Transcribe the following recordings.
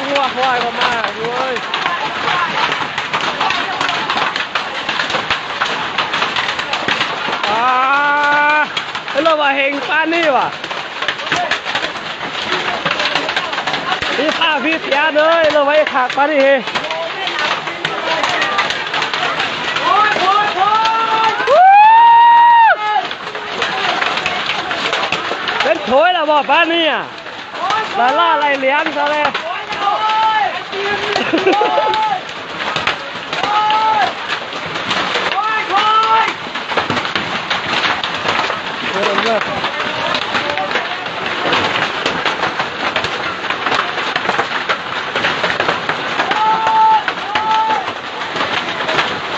ງົວຄວາຍກໍມາເວີຍ. ອາ ເອີ ລາວວ່າເຮັງປານນີ້ຫວາ. ພີ່ພາພີ່ພຽເອີຍ ລາວວ່າເຮັງຄັກປານນີ້ເຮ. ເປັນໂຖຍແລ້ວບໍ່ປານນີ້ອະ? ລາລາໄລ່ຫຼຽນຊະແລ້ວ.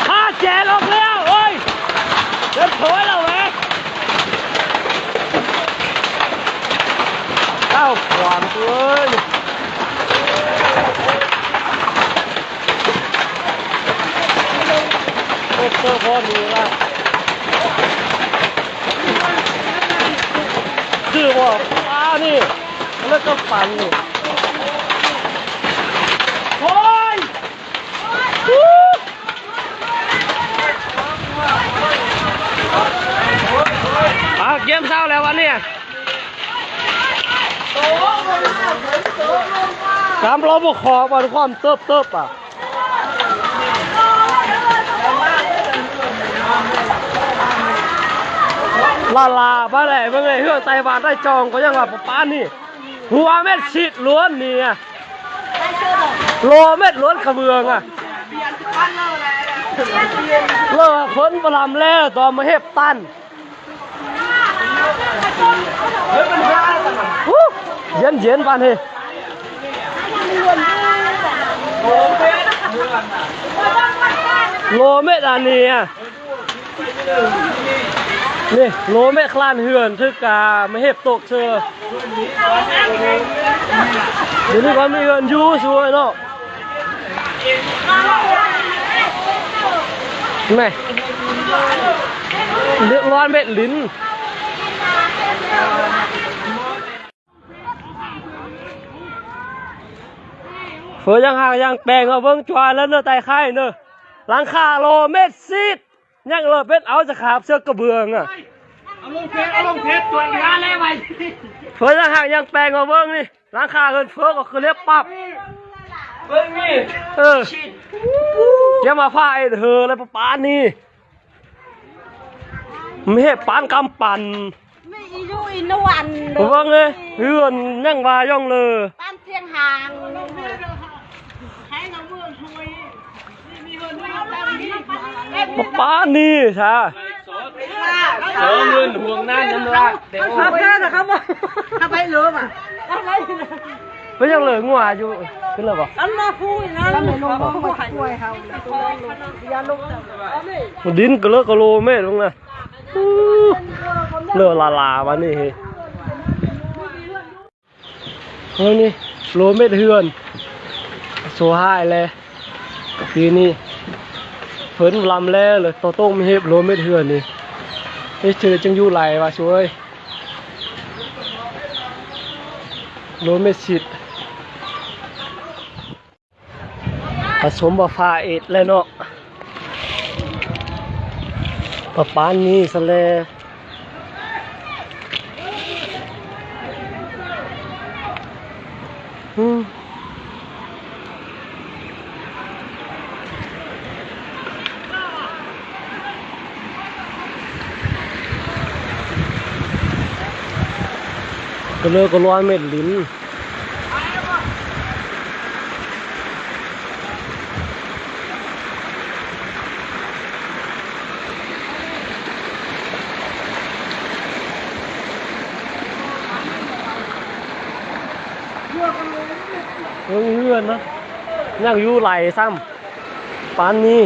ພາແຈນອອກແລ້ວ ໂອ້ຍ ເດີນຖອຍແລ້ວແມ. ເຕົ້າຂວາງເອີຍ ເອີ ເອີ ພໍດີລະ ຄືວ່າ ອາ ນີ້ ແລ້ວກໍປັ່ນນີ້ ໂອ້ຍ. ອາ ເກມເຊົາແລ້ວວັນນີ້ ກຳລາວບໍ່ຂໍບາດຄວາມເຕີບໆ ອະ ລາລາມາແລ້ວ ເບິ່ງເລີຍ ເຮືອນໃຕ້ບ້ານໃຕ້ຈອງກໍຍັງວ່າປານນີ້. ຫົວເມັດຊິດລ້ວນນີ້ອະ ໂລເມັດລ້ວນຂະເບືອງອະ ເລີກຄົນບໍ່ລຳແລ້ວ ຕອນມາເຮັບຕັນ ອູ້ ເຢັນໆ ປານເຮ ໂລເມັດອັນນີ້ອະ. ນີ້ ໂລເມັດຄະລານເຮືອນ ຖືກກາມາເຮັບຕົກເຊີ ດຽວນີ້ກໍມີເຮືອນຢູ່ຊ່ວຍເນາະ ແມ່ ເດືອດຮ້ອນເມັດລິນ. ເຟີຍັງຫາກຍັງແປງ ເອົາເບິ່ງຈວຍແລ້ວເນີ ໃຕ້ໄຂ່ເນີ ຫຼັງຄາໂລເມັດຊິດ ຍັງເລີເປັດເອົາຈະຂາບເຊືອກກະເບືອງອະ ເອົາລົງເຟດ ເອົາລົງເຟດ ຕົວອີກແລ້ວໄວ ເຟີຍັງຫາກຍັງແປງ ເອົາເບິ່ງນີ້ ຫຼັງຄາເຮືອນເຟີກໍຄືລຽບປັບ ເບິ່ງນີ້ ເອີ ຢ່າມາພາເອັດເຫີແລ້ວປານນີ້. ມີເຮັດປານກຳປັ່ນ ມີອີຢູ່ອີນວນ ເບິ່ງເດ້ ເຮືອນຍັງວ່າຢ່ອງເລີ ປານພຽງຫາງ ປານນີ້ຊະ ເອົາເງິນຫ່ວງນັ້ນນຳລາດ ແຕ່ວ່າ ເອົາແທ້ນະ ເຂົາບໍ່ ເອົາໄປເລີບອະ ເປັນຫຍັງເລີຍ ງົວຢູ່ ຂຶ້ນແລ້ວບໍ່? ອັນມາພູນນັ້ນ ດິນກະເລີກະໂລເມັດເບິ່ງນະ ເລີລາລາບາດນີ້ເຮີ້ຍ ເອີ ນີ້ໂລເມັດເຮືອນ ໂຊຮ້າຍແລະ ປີນີ້ ເພິ່ນລຳແລ້ວ ເລີໂຕໂຕ້ງມີເຮັບໂລເມັດເຮືອນນີ້ ເຮັດຈັ່ງໃດຈຶ່ງຢູ່ໄຫຼວະ ສວຍ. ໂລເມັດຊິດ ປະສົມວ່າຟ້າເອັດແລ້ວເນາະ ປະປານນີ້ຊະແລະ ອືມ. ກະເລີກະລອຍເມັດລິນ ເບິ່ງເຮືອນນະ ຍັງຢູ່ຫຼາຍຊ້ຳປານນີ້.